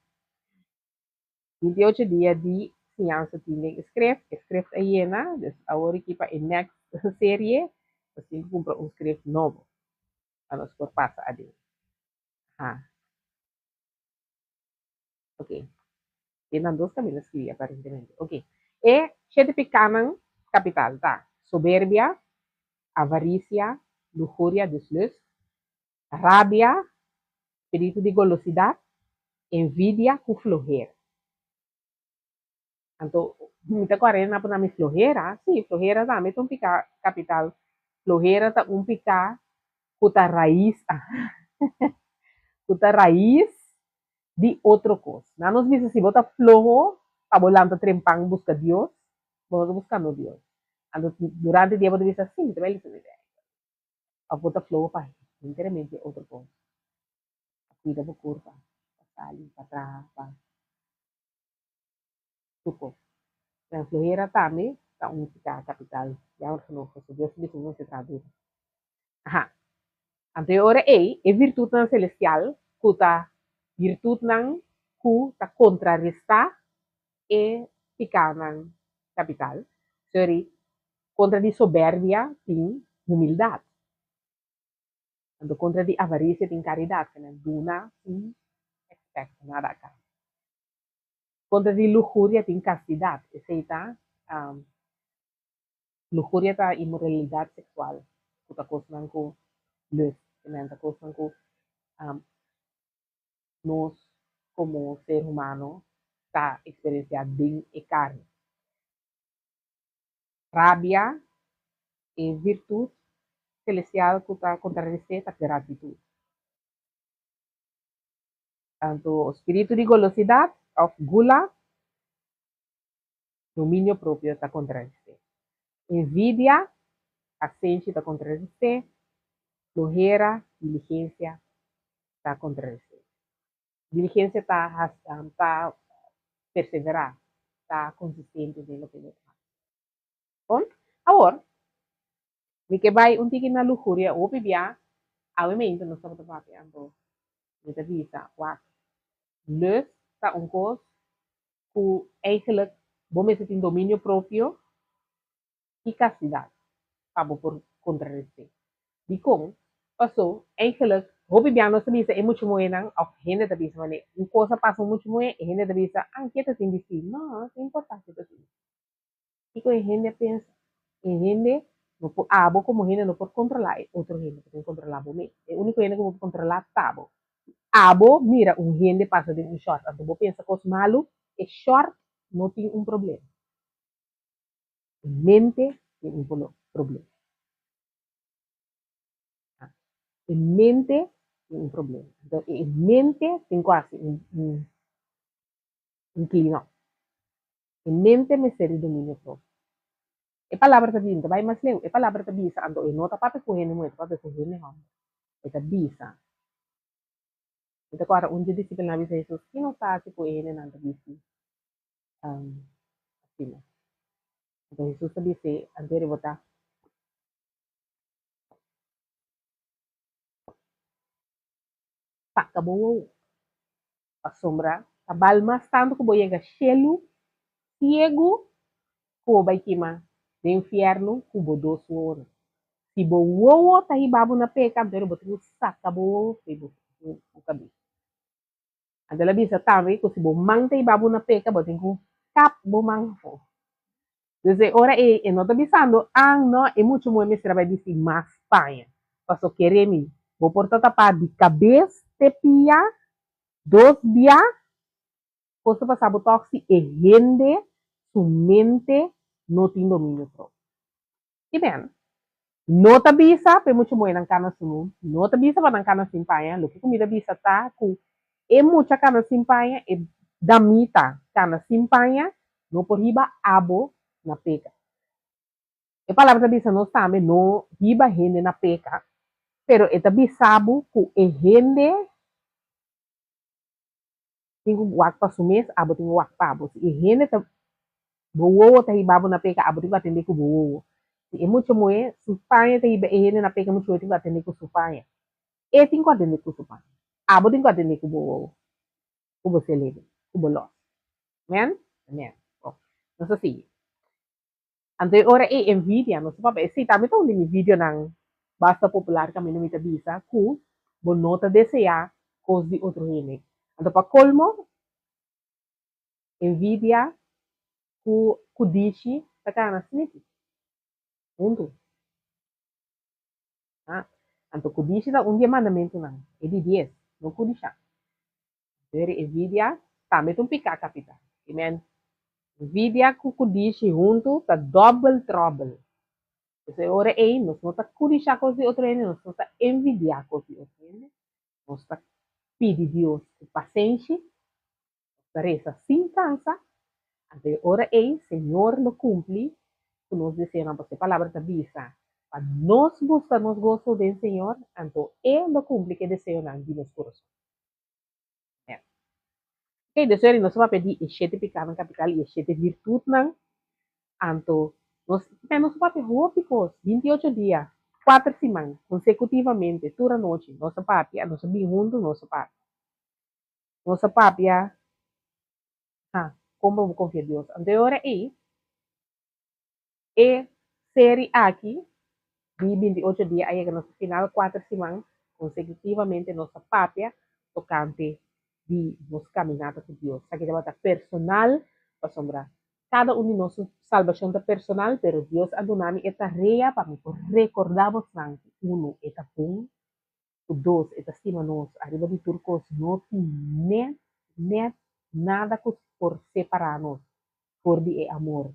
28 dia di siñansa tin den e script, e script a yena, dus awor aki pa e next serie nos tin ku kumpra un script nobo pa nos por pasa aden. Aha. Ok. Tin nan dos kaminda skribí aparentemente. Ok. E shete pikánan kapital ta, soberbia, avarisia, luhuria, dus lust, rabia, spiritu di golosidat, envidia ku flohera. Anto mi ta kòrda nan puna mi flohera, sí, flohera tambe ta un piká kapital. Flohera ta un piká ku ta rais, ku ta rais di otro kos. Nan nos bisa si bo ta floho pa bo lanta trempan buska Dios, bo no ta buskando Dios. Anto durante dia bo ta bisa, sí, mi ta bai lesa mi Bijbel. Of bo ta floho pa enteramente otro kos. Pa kuida bo kurpa, pa sali, pa traha, pa tur kos. Den flohera tambe ta un piká kapital, jammer genoeg, pasobra Dios ta bisa bo mester traha duru. Aha. Anto e ora ei, e virtutnan selestial, ku ta virtutnan ku ta kontrarestá e pikánan kapital, sorry, kontra di soberbia tin humildat. Anto kontra di avarisia tin karidat, ke nan duna sin expect nada a kambio. Kontra di luhuria tin kastidat, esei ta luhuria ta inmoralidat seksual, ku ta kosnan ku lust, ke nan ta kosnan ku nos komo ser humano ta eksperensiá den e karni. Rabia, e virtut selestial ku ta kontraresé ta gratitut. Anto spiritu di golosidat òf gula, dominio propio ta kontraresé. Envidia, pasenshi ta kontraresé. Flohera, diligensia ta kontraresé. Diligensia ta ta perseverá, ta konsistente den loke bo ta hasi. Bon, awor, mi ke bai un tiki na luhuria hopi bia, awe meinta nos tabata papia, anto mi ta bisa, wak, lus ta un kos ku eigenlijk bo mester tin dominio propio i kastidat pa bo por kontrarest'é. Dikon? Pasó, eigenlijk, hopi bia nos ta bisa e mucha muhénan, òf hende ta bisa manera un kos a pasa un mucha muhé, e hende ta bisa, ah, ke ta tin bistí? No, no ta importá ke ta tin bistí. Kiko e hende a pensa? E hende no por, abo komo hende no por kontrolá e otro hende, bo tin ku kontrolá bo mes. E úniko hende ku bo por kontrolá ta bo. Abo mira un hende pasa den un shòrt, anto bo pensa kos malu, e shòrt no tin un problema. E mente tin un problema. E mente tin un problema. Entonces, e mente tin ku hasi un, un, un clean up. E mente mester di dominio propio. E palabra ta bisa, ta bai mas leu, e palabra ta bisa, anto e no ta papia ku hende muhé, ta papia ku hende hòmber. E ta bisa. Mi ta kòrda un dje disipelnan a bisa Hesus, ki nos ta hasi ku e hendenan ta bisti asina? Anto Hesus ta bis'é, Anto bo ta. Saka bo wowo. Pasobra ta bal mas tantu ku bo yega shelu siegu ku bo bai kima den fièrnu ku bo dos wowonan. Si bo wowo ta hiba bo na peka, anto bo tin ku saka bo wowo fo'i bo kabes. Anto el a bisa tambe ku si bo man ta hiba bo na peka, bo tin ku kap bo man afó. Dus e ora ei e no ta bisando, ah no, e mucha muhé mester a bai bisti mas paña. Paso kere mi, bo por ta tapá di kabes te pia dos bia, kos ta pasa bo tòg si e hende su mente no tin dominio propio. Amen. No ta bisa pa e mucha muhénan kana sunú, no ta bisa pa nan kana sin paña, loke ku mi ta bisa ta ku e mucha kana sin paña, e damita kana sin paña, no por hiba abo na peka. E palabra ta bisa nos tambe no hiba hende na peka, pero e ta bisa bo ku e hende tin ku wak pa su mes, abo tin ku wak pa bo. Si e hende ta bo wowo ta hiba bo na peka, abo tin ku atendé ku bo wowo. Si e mucha muhé su paña ta hiba e hende na peka, e mucha muhé tin ku atendé ku su paña. E tin ku atendé ku su paña. Abo tin ku atendé ku bo wowo, ku bo selebre, ku bo lòs. Amen? Amen. Bon, nos ta sigui. Anto e ora ei envidia nos ta papia. Esei tambe ta un di mi videonan basta popular kaminda mi ta bisa ku bo no ta deseá kos di otro hende. Anto pa kolmo, envidia ku kudishi ta kana snipi huntu. Ha, anto kudishi ta un di e mandamentunan, e di dies, no kudishá. Pero envidia tambe ta un piká kapital. Amen. Envidia ku kudishi huntu ta dòbel tròbel. P'esei e ora ei nos no ta kudishá kos di otro hende, nos no ta envidiá kos di otro hende. Nos ta pidi Dios ku pasenshi, nos ta resa sin kansa. Anto e ora ei Señor lo kumpli ku nos deseonan, pasobra e Palabra ta bisa pa nos buska nos goso den Señor, anto E lo kumpli ku e deseonan di nos kurason. Amen. Ok, dus eri nos a papia di e shete pikanan kapital i e shete virtutnan. Anto nos men nos a papia hopi kos, 28 dia, kuater siman, konsekutivamente, tur anochi nos a papia, nos a bin huntu, nos a papia. Nos a papia, ha, kon pa bo konfia Dios. Anto e ora ei, E seri aki di 28 dia a yega na su final kuater siman konsekutivamente nos a papia tokante di nos kaminata ku Dios. Esaki tabata personal pasobra kada un di nos su salbashon ta personal pero Dios a duna mi e tarea pa mi por rekordá bosnan ku unu e ta bon, ku dos e ta stima nos ariba di tur kos no tin nèt nèt nada ku por separá nos for di e amor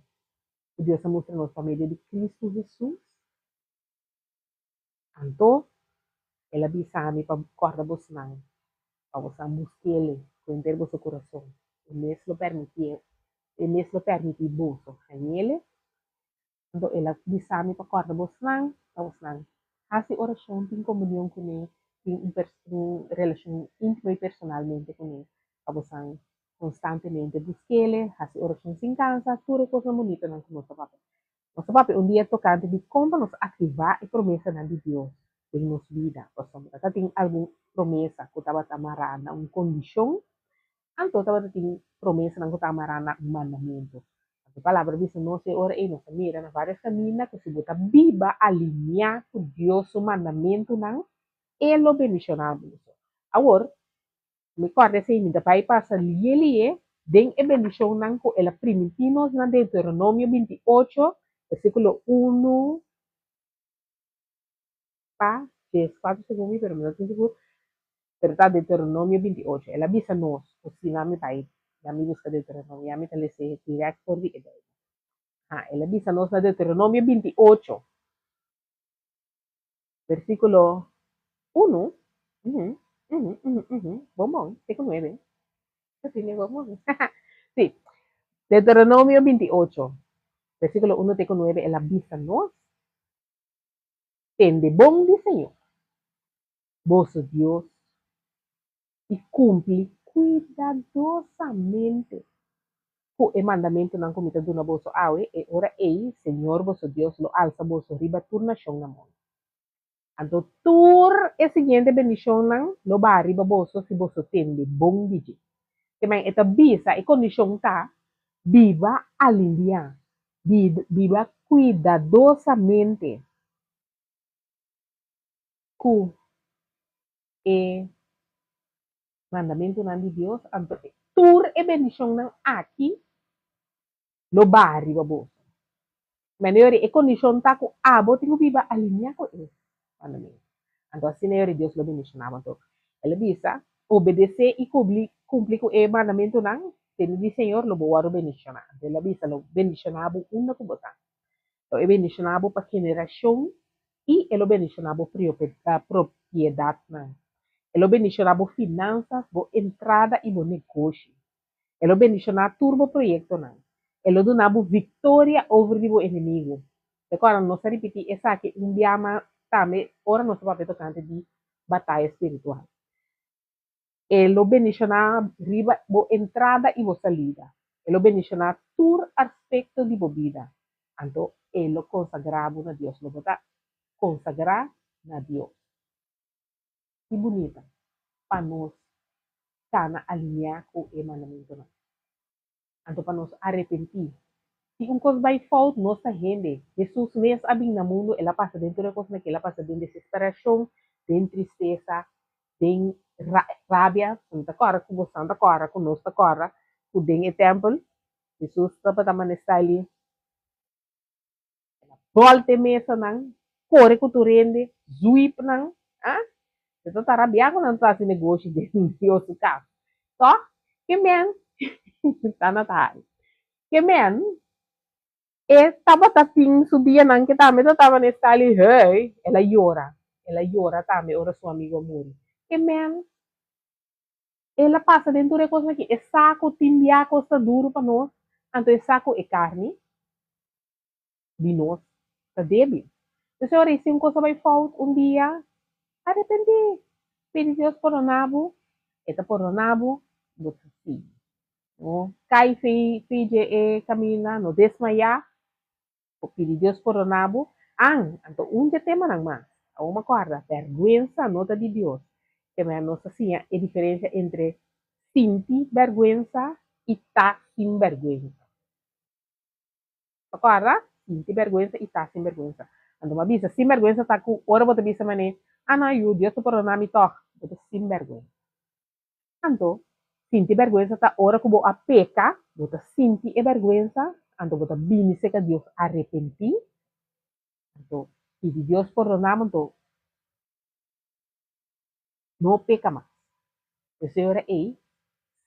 ku Dios a mustra nos pa medio di Kristu Hesus. Anto, el a bisa mi pa kòrda bosnan, pa bosan busk'El ku henter boso kurason. E mes lo permitié, e mes lo permití boso hañ'El. Anto el a bisa mi pa kòrda bosnan, pa bosnan hasi orashon, tin komunion kuné, tin un un relashon íntimo i personalmente kuné, pa bosan konstantemente busk'El, hasi orashon sin kansa, tur e kosnan bunitonan ku nos ta papia. Nos ta papia un dia tokante di kon pa nos aktivá e promesanan di Dios den nos bida, pasobra ta tin algun promesa ku tabata mará na un kondishon, anto tabata tin promesanan ku ta mará na un mandamentu. Anto e Palabra bisa nos e ora ei, nos ta mira na vários kaminda ku si bo ta biba aliniá ku Dios su mandamentunan, E lo bendishoná boso. Awor, Mi kòrda esei, mi ta bai pasa lie lie den e bendishonnan ku el a primintí nos na Deuteronomio 28, versíkulo unu pa 14 segun mi, pero mi no tin sigur, pero ta Deuteronomio 28. El a bisa nos ku si nan mi bai, nan mi buska Deuteronomio, ya mi ta les'é dirèkt for di e Beibel. Ha, el a bisa nos na Deuteronomio 28. Versíkulo unu, uhu, uhu, uhu, uhu, bon bon, te ku nuebe. Asina bon bon. Sí. Deuteronomio 28, versíkulo unu te ku nuebe, el a bisa nos, Tende bon di Señor, boso Dios, i kumpli kuidadosamente ku e mandamentunan ku mi ta duna boso awe, e ora ei Señor boso Dios lo alsa boso riba tur nashon na mundu. Anto tur e siguiente bendishonnan lo baha riba boso si boso tende bon di dje. Ke men e ta bisa, e kondishon ta, biba alindiá, biba kuidadosamente ku e mandamentunan di Dios, anto tur e bendishonnan aki lo baha riba boso. Manera e kondishon ta ku abo tin ku biba alineá ku e mandamentu. Anto asina e ora Dios lo bendishoná bo. Anto el a bisa, Obedesé i kubli kumpli ku e mandamentunan, tende di Señor, lo bo wòrdu bendishoná. Anto el a bisa, Lo bendishoná bo unda ku bo ta. Lo e bendishoná bo pa generashon i e lo bendishoná bo propiedatnan. E lo bendishoná bo finansas, bo entrada i bo negoshi. E lo bendishoná tur bo proyektonan. E lo duna bo viktoria over di bo enemigu. Rekòrda, nos a ripití esaki un bia mas tambe ora nos a papia tokante di bataya spiritual. E lo bendishoná riba bo entrada i bo salida. E lo bendishoná tur aspekto di bo bida. Anto e lo konsagrá bo na Dios. Lo bo ta konsagrá na Dios. Ki bunita pa nos kana alineá ku e mandamentunan. Anto pa nos arepentí. Si un kos bai fout, nos ta hende. Hesus mes a bin na mundu, el a pasa den tur e kosnan ku el a pasa den desesperashon, den tristesa, den rabia. Mi ta kòrda ku bosan ta kòrda, ku nos ta kòrda ku den e tèmpel Hesus tabata manestá li. El a bòlta e mesanan, kore ku tur hende, zuip nan, ah! E ta ta rabiá ku nan ta hasi negoshi den Dios su kas. Tòg, ke men ta na ta hari. Ke men e tabata tin su dianan ke tambe ta tabata na e stali, hey! El a yora, el a yora tambe ora su amigu a muri. Ke men el a pasa den tur e kosnan aki. E sa ku tin bia kos ta duru pa nos, anto e sa ku e karni di nos ta débil. P'esei ora i si un kos a bai fout un dia, arepentí, pidi Dios pordoná bo, e ta pordoná bo, bo ta sigui. No kai fi fi dje e kaminda, no desmayá, bo pidi Dios pordoná bo. An, anto un dje temanan mas, awor mi a kòrda, bèrgwensa no ta di Dios. Kemey nos ta siña e diferensia entre sinti bèrgwensa i ta sin bèrgwensa. Ta kòrda? Sinti bèrgwensa i ta sin bèrgwensa. Anto mi a bisa, sin bèrgwensa ta ku ora bo ta bisa manera, Ah no, yu, Dios ta pordoná mi tòg. Bo ta sin bèrgwensa. Anto, sinti bèrgwensa ta ora ku bo a peka, bo ta sinti e bèrgwensa, anto bo ta bini serka Dios arepentí, anto pidi Dios pordoná bo, anto no peka mas. P'esei ora ei,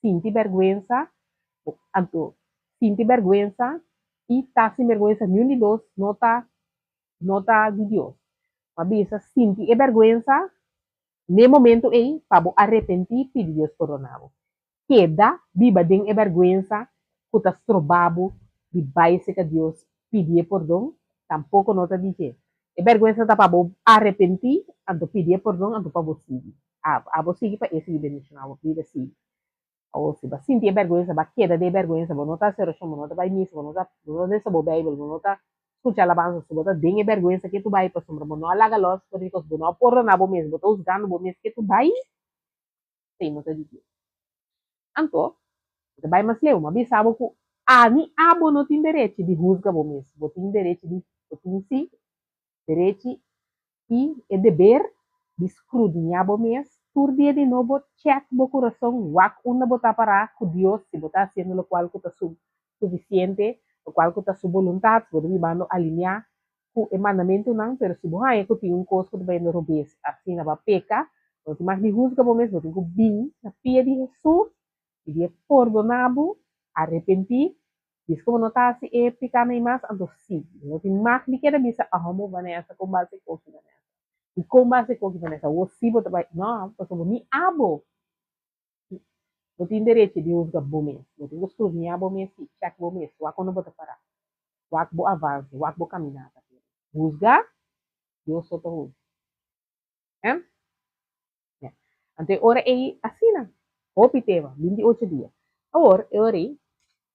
sinti bèrgwensa, anto sinti bèrgwensa i ta sin bèrgwensa, niun di dos no ta no ta di Dios. Ma bisa sinti e bèrgwensa n'e momentu ei pa bo arepentí pidi Dios pordoná bo. Keda biba den e bèrgwensa ku ta stroba bo di bai serka Dios pidi e pordon, tampoko no ta di dje. E bèrgwensa ta pa bo arepentí, anto pidi e pordon, anto pa bo sigui. Abo sigui pa e sigui bendishoná bo bida sigui. Awor si bo a sinti e bèrgwensa, bo a keda den e bèrgwensa, bo no ta hasi orashon, bo no ta bai misa, bo no ta bo no ta lesa bo Beibel, bo no ta skucha alabansa, si bo ta den e bèrgwensa ke tu bai pasobra bo no a laga lòs for di kos, bo no a pordoná bo mes, bo ta husgando bo mes ke tu bai, esei no ta di Dios. Anto, bo ta bai mas leu, mi a bisa bo ku ami abo no tin derechi di husga bo mes, bo tin derechi di, bo tin si derechi i e deber di skrudiñá bo mes tur dia di nobo, chèk bo kurason, wak unda bo ta pará ku Dios, si bo ta hasiendo lokual ku ta su sufisiente, lokual ku ta su boluntat, si bo ta bibando aliniá ku e mandamentunan, pero si bo haña ku tin un kos ku ta bayendo robes, asina bo a peka, bo no tin mag di husga bo mes, bo tin ku bin na pia di Hesus i di e pordoná bo, arepentí, bisa ku bo no ta hasi e pikánan ei mas, anto sigui. Bo no tin mag di keda bisa, Ahomo Vanessa, kon bo hasi koki Vanessa? Dikon bo hasi koki Vanessa? Awor si bo ta bai, no, pasobra ni abo Bo tin derechi di husga bo mes. Bo tin ku scrutinia bo mes i check bo mes, wak unda bo ta pará, wak bo avance, wak bo caminata. Pero husga, Dios so ta husga. Hè? Ya. Anto e ora ei asina, hopi tema, 28 dia. Awor, e ora ei,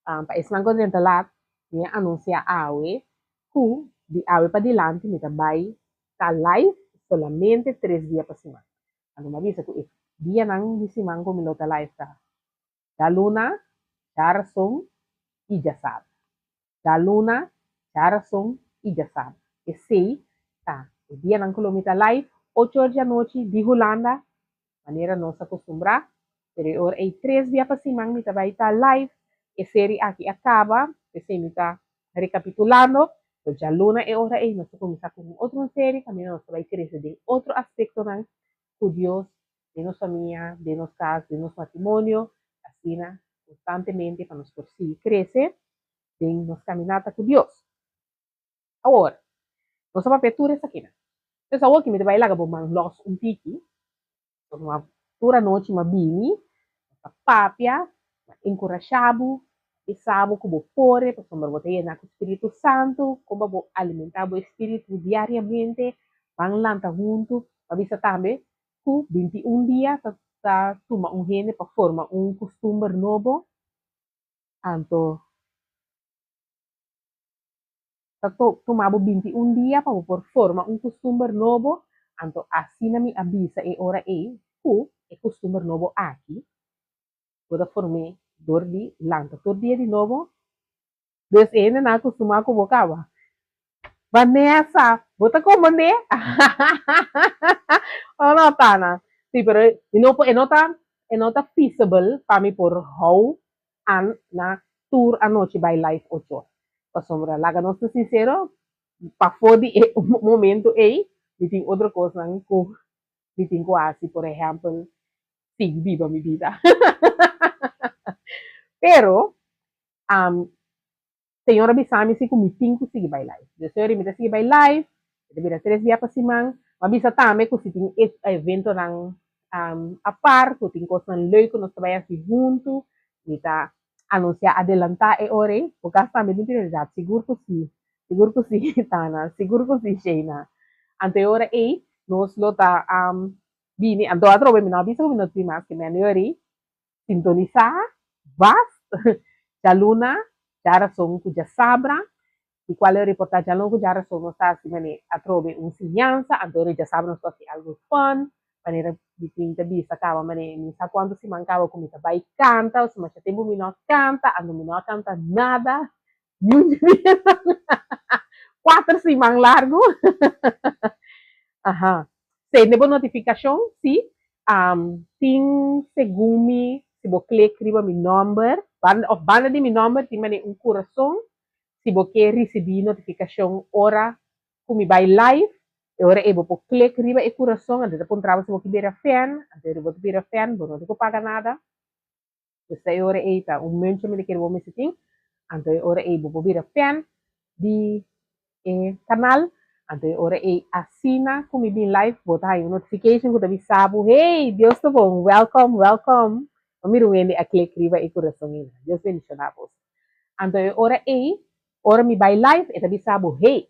pa esnan ku a drenta lat, mi a anunsiá awe ku di awe padilanti mi ta bai ta live solamente tres dia pa siman. Anto mi a bisa ku e dianan di siman ku mi lo ta live ta djaluna, djarason i djasabra. Djaluna, djarason i djasabra. Esei ta e dianan ku lo mi ta live, ocho or djanochi di Hulanda, manera nos a kustumbrá. Pero e ora ei tres bia pa siman mi ta bai ta live. E seri aki a kaba, p'esei mi ta rekapitulando. So djaluna e ora ei nos ta kuminsá ku un otro serie kaminda nos ta bai krese den otro aspektonan ku Dios den nos famia, den nos kas, den nos matrimonio, asina konstantemente pa nos por sigui krese den nos kaminata ku Dios. Awor, nos a papia tur esakinan. Entonces awor ki mi ta bai laga bo man lòs un tiki, Pasobra tur anochi m'a bini, nos ta papia, m'a enkurashá bo, bisa bo ku bo por e, pasobra bo ta yená ku Spiritu Santu, kon pa bo alimentá bo espiritu diariamente, ban lanta huntu. M'a bisa tambe ku 21 dia ta ta tuma un hende pa forma un kustumber nobo, anto. Ta tuma bo 21 dia pa bo por forma un kustumber nobo, anto asina mi a bisa e ora ei ku e kustumber nobo aki bo ta form'é dor di lanta tur dia di nobo. Dus e hendenan a kustumá ku bo kaba. Vanessa, bo ta komprendé? Oh no, Tana. Sí, pero e no por, e no ta, e no ta feasible pa mi por hou an na tur anochi bai live ocho or. Pasobra laga nos ta sincero, pafó di e momento ei mi tin otro cosnan cu mi tin cu haci, por ehempel sigui biba mi bida. Pero Señor a bisa mi si cu mi tin cu sigui bai live. Dios Señor mi ta sigui bai live, mi ta bira tres bia pa siman. Mi a bisa tambe cu si tin eventonan apart, cu tin cosnan leuk cu nos ta bai haci hunto, mi ta anuncia adelanta e ora ey. Bo cas tambe tin prioridad? Sigur cu si, sigur cu si Tana, sigur cu si Sheina. Anto e ora ey nos lo ta bini, anto atrobe mi no a bisa cu mi no tin mas ke mende ora ey. Sintonisá vast djaluna, djarason ku djasabra, di kual e reportá djaluna ku djarason nos ta hasi manera atrobe un siñansa, anto ora djasabra nos ta hasi algu fun, manera mi tin ta bisa kaba manera mi sa kuantu siman kaba ku mi ta bai kanta, osea masha tempu mi no a kanta, anto mi no a kanta nada, niun dia, kuater siman largu, aha. Sende bo notifikashon, sí. Tin segun mi, si bo klik riba mi nòmber, banda òf banda di mi nòmber tin manera un kurason, si bo ke risibí notifikashon ora ku mi bai live, e ora ei bo por klik riba e kurason, anto e ta puntra bo si bo ke bira fan, anto ora bo ta bira fan bo no tin ku paga nada. Pues ta e ora ei ta un muntje mi ta kere bo mester tin, anto e ora ei bo por bira fan di e kanal, anto e ora ei asina ku mi bin live bo ta haña un notification ku ta bisa bo, hey Dios ta bon, welcome, welcome, bo mira un hende a klik riba e kurason ei, Dios bendishona boso. Anto e ora ei, ora mi bai live e ta bisa bo, hey,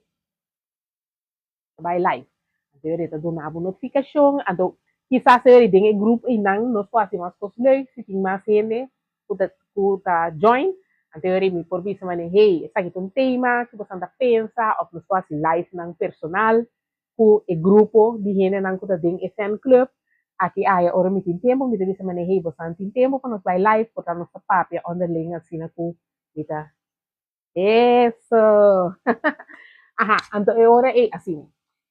ta bai live. Anto e ta duna bo notificacion, anto kisas e den e grup einan nos por haci mas cos leuk si tin mas hende cu ta cu ta join, anto e mi por bisa manera hey esaki ta un tema ki bosan ta pensa of nos por haci live nan personal cu e grupo di hendenan cu ta den e fan club, aki aya ora mi tin tempo mi ta bisa manera hey bosan tin tempo pa nos bai live por ta nos ta papia onderling asina cu mi ta Eso! Aha, anto e ora ei asina.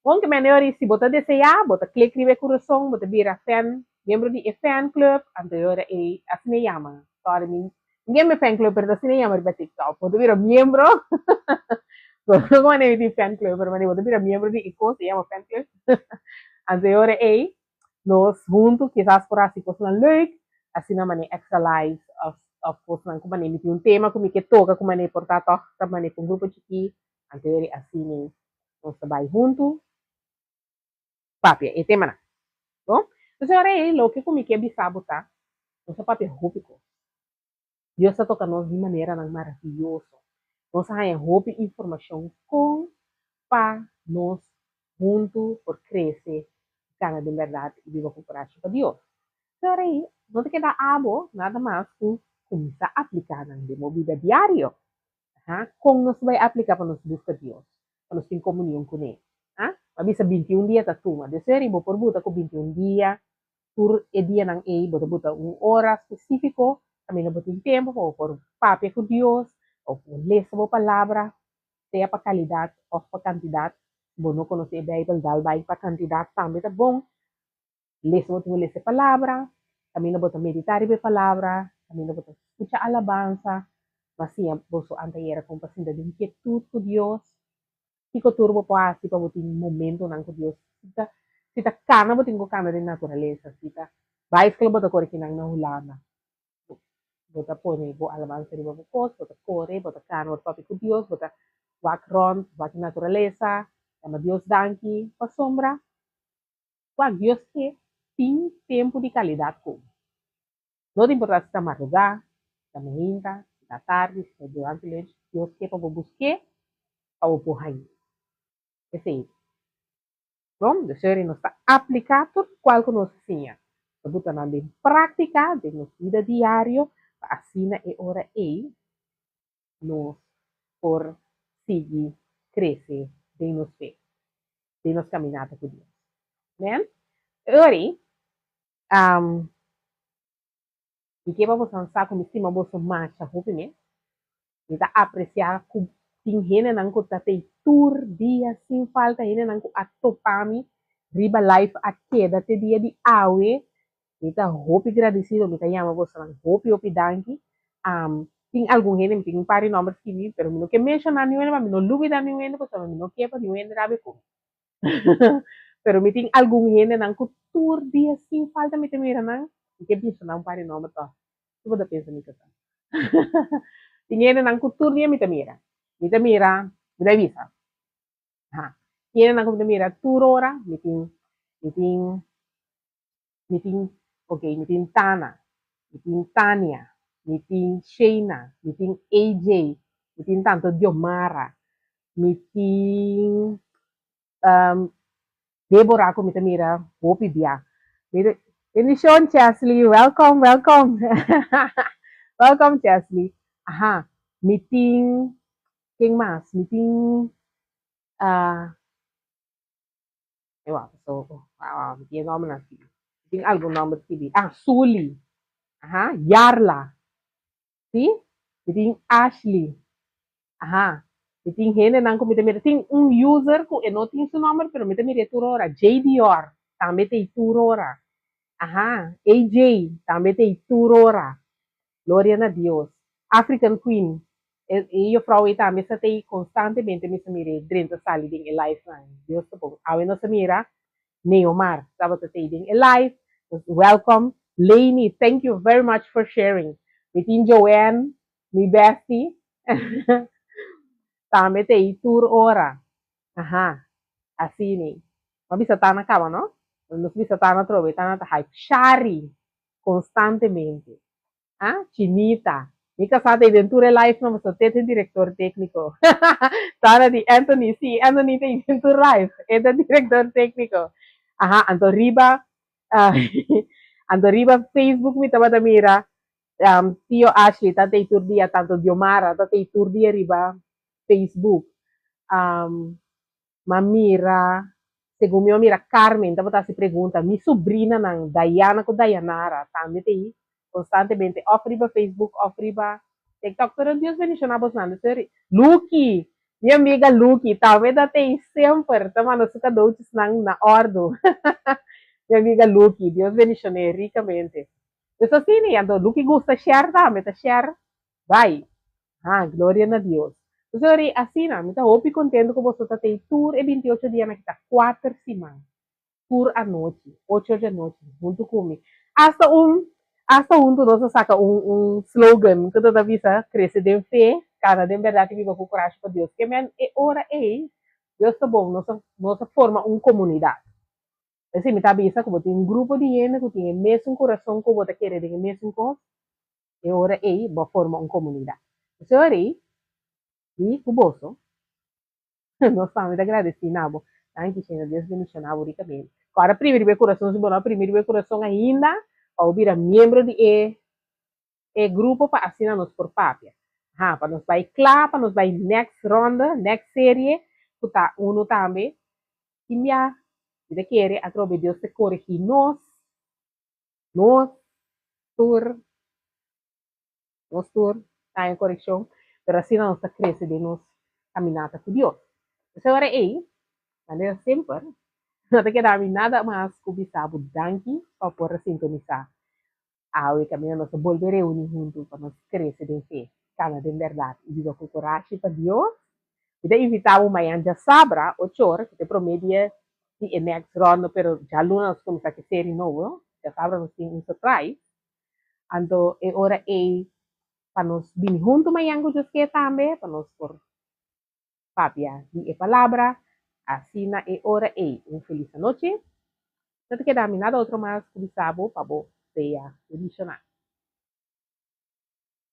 Bon ke mende ora si bo ta deseá, bo ta klik riba e kurason, bo ta bira fan, miembro di e fan club, anto e ora ei asina e yama. Sorry, mi mi gen mi fan club, pero ta asina e yama riba TikTok. Bo ta bira miembro, bo no komo mi tin fan club, pero bo ta bira miembro di e kos, e yama fan club. Anto e ora ei Nos huntu kisas por hasi kosnan leuk, asina manera extra lives of of kosnan ku manera mi tin un tema ku mi ke toka ku manera por ta tòg ta manera ku un grupo chikí, anto e asina nos ta bai huntu papia e temanan. Bon, entonces ora ei loke ku mi ke bisa bo ta, nos a papia hopi kos. Dios a toka nos di maneranan maravioso. Nos a haña hopi informashon kon pa nos huntu por krese i kana den bèrdat i biba ku kurashi pa Dios. Pero ei no ta keda abo nada mas ku kuminsá apliká nan den bo bida diario. Aha, kon nos ta bai apliká pa nos buska Dios, pa nos tin komunion kuné? Ha? Bo a bisa 21 dia ta tuma. Deseri bo por buta ku 21 dia Tur e dianan ei bo ta buta un ora spesífiko kaminda bo tin tempu pa bo por papia ku Dios, pa bo por lesa bo palabra, sea pa kalidat òf pa kantidat. Si bo no konosé e Beibel, dal bai pa kantidat tambe ta bon. Lesa bo tin ku lesa e palabra, kaminda bo ta meditá riba e palabra, kaminda bo ta skucha alabansa. Bo a siña boso antayera kon pa sinta den kietut ku Dios. Kiko tur bo por hasi pa bo tin momentonan ku Dios? Si ta si ta kana bo tin ku kana den naturalesa, si ta baiskel bo ta kore kinan na Hulanda. Bo ta pone bo alabansa riba bo kos, bo ta kore, bo ta kana, bo ta papia ku Dios, bo ta wak rònt, wak e naturalesa, yama Dios danki pasobra wak Dios ke tin tempu di kalidat ku bo. No ta importá si ta mardugá, si ta mainta, si ta tardi, si ta durante lunch, Dios ke pa bo busk'é pa bo por hañ'é. Esei. Bon, dus ora nos ta apliká tur kual ku nos a siña. Ta buta nan den práktika den nos bida diario pa asina e ora ei nos por sigui krese den nos fe, den nos kaminata ku Dios. Amen. E ora ei, Mi ke pa boso sa ku mi stima boso masha hopi mes. Mi ta apresiá ku tin hendenan ku ta tei tur dia sin falta, hendenan ku a topa mi riba live a keda te dia di awe. Mi ta hopi gradisido, mi ta yama bosonan hopi hopi danki. Tin algun hende, mi tin un par di nòmber skibí, pero mi no ke menshoná niun hende pa mi no lubidá niun hende pasobra mi no ke pa niun hende rabia ku mi. Pero mi tin algun hendenan ku tur dia sin falta mi ta mira nan, mi ke bisa nan un par di nòmber tòg. Ki bo ta pensa mi ta sa? Tin hendenan ku tur dia mi ta mira. Mi ta mira, mi ta bisa. Ha. Tin hendenan ku mi ta mira tur ora, mi tin, mi tin, mi tin, ok, mi tin Tana, mi tin Tania, mi tin Shayna, mi tin AJ, mi tin tanto Diomara, mi tin Deborah ku mi ta mira hopi bia. Mi ta, Bendishon Chesley, welkom, welkom. Welkom Chesley. Aha, mi tin, ken mas? Mi tin, e wak, so, mi tin e nòmbernan skibi. Mi tin algun nòmber skibi. Ah, Sully, aha, Yarla. Si, mi tin Ashley. Aha. Mi tin hendenan ku mi ta mira. Tin un user ku e no tin su nòmber pero mi ta mir'é tur ora. Jay Dior tambe ta ei tur ora. Aha. AJ tambe ta ei tur ora. Gloria na Dios. African Queen, e e jufrou ei tambe sa ta ei konstantemente mi sa mir'é drenta sali den e livenan. Dios ta bon. Awe nos a mira Neomar tabata tei den e live. Dus welcome Lainey, thank you very much for sharing. Mi tin Joanne, mi bestie, tambe tei tur ora. Aha, asini. M'a bisa Tana caba no? Nos bisa Tana atrobe, Tana ta hype. Shari, constantemente. Ah, Chinita. Mi casá ta ei den tur e live nan pasobra te ta e director técnico. Tana di Anthony, sí, Anthony ta ei den tur live. E ta director técnico. Aha, anto riba, anto riba Facebook mi tabata mira Tio Ashley ta ei tur dia, tanto Diomara ta ei tur dia riba Facebook. M'a mira, segun mi a mira Carmen tabata hasi pregunta, mi subrinanan Dayana ku Dayanara tambe ta ei konstantemente òf riba Facebook òf riba TikTok, pero Dios bendishoná bosnan. Dus eri Lucky, mi amiga Lucky tambe ta tei semper ta manda su kadouchesnan na òrdu. Mi amiga Lucky, Dios bendishon'é rikamente. Dus asina, anto Lucky gusta share tambe, ta share bai. Ha, gloria na Dios. Sorry, asina, mi ta hopi contento cu boso ta tei tur e 28 dianan ki ta cuater siman, tur anochi, ocho or di anochi, hunto cu mi. Hasta un, hasta hunto nos a saca un, un slogan cu ta ta bisa, Crece den fe, cana den berdad y biba cu curashi pa Dios. Ke men e ora ei, Dios ta bon, nos a, nos a forma un comunidad. Esei mi ta bisa cu bo tin un grupo di hende cu tin e mesun curason cu bo ta kere den e mesun cos, E ora ei bo a forma un komunidat. Esei ora ei, mi ku boso, nos tambe ta gradesí na bo. Danki, Señor Dios bendishoná bo rikamente. Ku ora primi riba e kurason, si bo no a primi riba e kurason ainda, pa bo bira miembro di e e grupo pa asina nos por papia. Ha, pa nos bai kla, pa nos bai next ronde, next serie, ku ta unu tambe. Tin bia, mi ta kere atrobe Dios ta koregí nos. Nos tur, nos tur ta haña korekshon, pero asina nos ta krese den nos kaminata ku Dios. Esei ora ei, manera semper, no ta keda mi nada mas ku bisa bo danki pa por a sintonisá awe kaminda nos a bolbe reuní huntu pa nos krese den fe, kana den bèrdat i biba ku kurashi pa Dios. Mi ta invitá bo mañan djasabra, 8 or, ku ta e promé dia di e next ronde, pero djaluna nos kuminsá ku e serie nobo. Djasabra nos tin un surprise. Anto e ora ei pa nos bini huntu mañan ku Dios ke tambe, pa nos por papia di e palabra. Asina e ora ei, un felis anochi. No ta keda mi nada otro mas ku bisa bo pa bo sea bendishoná.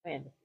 Mañan.